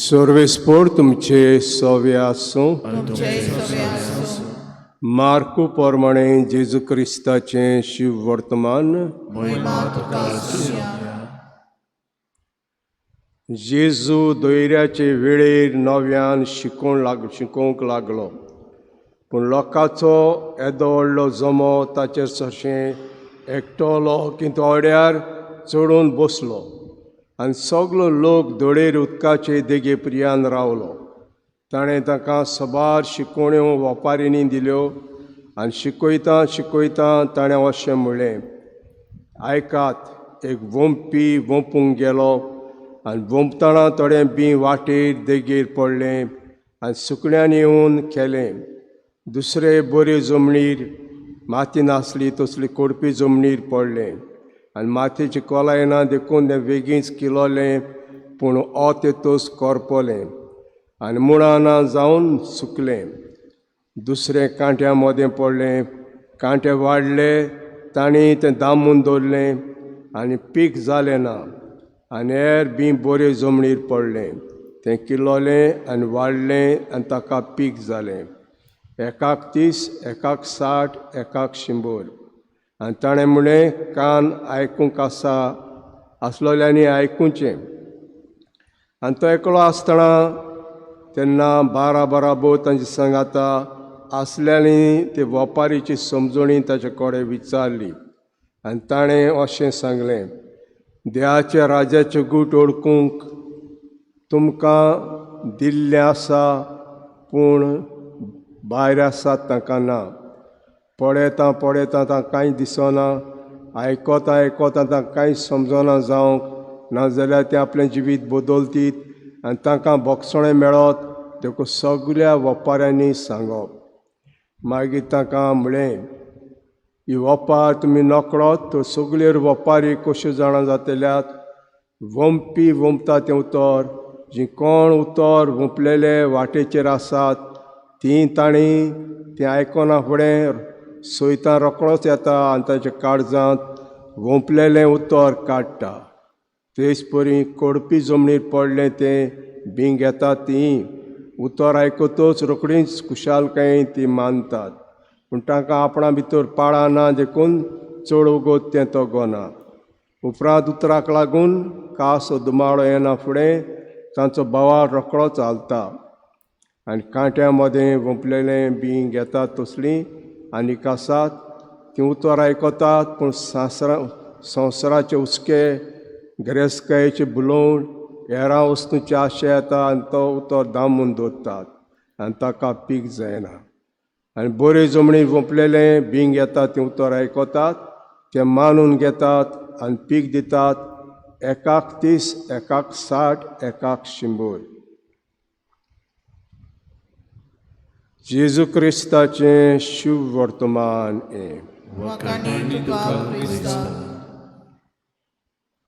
सर्वेस्पोर तुमचे सोवे आसूं. तुमचे सवे आसूं. मार्कू प्रमाणे जेजू क्रिस्ताचें शिव वर्तमान. महिमा तुका आसुया. जेजू दोयऱ्याचे वेळेर नव्यान शिकोवंक लाग शिकोवंक लागलो, पूण लोकांचो येदो व्हडलो जमो ताचेर सरशें एकटोलो की तो अड्यार चडून बसलो आनी सगलो लोक दोळेर उदकाचे देगे प्रियान रावलो. ताणें तांकां सबार शिकोवण्यो वपारींनी दिल्यो आनी शिकयता शिकयता ताणें अशें म्हणलें, आयकात, एक वोंपी वोंपूंक गेलो आनी वोंपतना थोडें बीं वाटेर देगेर पडलें आनी सुकण्यांनी येवन खेलें. दुसरे बरे जमनीर माती नासली तसली कोडपी जमनीर पडलें आनी मातयेची कोलाय ना देखून तें बेगीनच किलोलें, पूण ओत येतच करपलें आनी मुळां ना जावन सुकलें. दुसरें कांट्या मदें पडलें, कांटे वाडले, तांणी तें दामून दवरलें आनी पीक जालें ना. आनी हेर बीं बरे जमनीर पडलें, तें किलोलें आनी वाडलें आनी ताका पीक जालें, एकाक 30, एकाक 60, एकाक 100. आनी ताणें म्हणलें, कान आयकूंक आसा आसलोल्यांनी आयकुचें. आनी तो एकलो आसतना तेन्ना 12 बराबर तांचे सांगाता आसल्यांनी ते वपारीची समजणी ताचे कडेन विचारली आनी ताणें अशें सांगलें, देवाच्या राज्याचे गूट ओळखूंक तुमकां दिल्लें आसा, पूण भायर आसात तांकां ना. पळयता पळयता तांकां कांय दिसना, आयकता आयकता तांकां कांय समजना जावंक नाजाल्यार ते आपलें जिवीत बदलतीत आनी तांकां भोगसणें मेळत देखून सगल्या वपाऱ्यांनी सांगप. मागीर तांकां म्हणलें, ही वपार तुमी नकळत तर सगल्यो वपारी कश्यो जाणा जातल्यात. वंपी वंपता तें उतर, जी कोण उतर वंपलेले वाटेचेर आसात ती तांणी तें आयकना फुडें सोयता रोकडोच येता आनी ताच्या काळजांत वंपलेलें उतर काडटा. तेच परी कोडपी जमनीर पडलें तें बीं घेता ती उतर आयकतच रोखडीच खुशालकायेन ती मानतात, पूण तांकां आपणा भितर पाळां ना देखून चड वगत तें तगना. उपरांत उतराक लागून कास दुमाळो येना फुडें तांचो बोवाळ रोकडो चलता आनी कांट्या मदें वोंपलेलें बीं घेतात तसलीं आनीक आसात तीं उतर आयकतात, पूण संवसाराचे हुस्के, गिरेस्तकायेचे बुलोवण, हेरां वस्तूंचे आशे येता आनी तो उतर दामून दवरतात आनी ताका पीक जायना. आनी बरे जमनीर वोंपलेलें बीं घेतात तें उतर आयकतात, तें मानून घेतात आनी पीक दितात, एकाक 30, एकाक 60, एकाक 100. जेजू क्रिस्ताचें शुभ वर्तमान हें. वाखाणी तुका क्रिस्ता.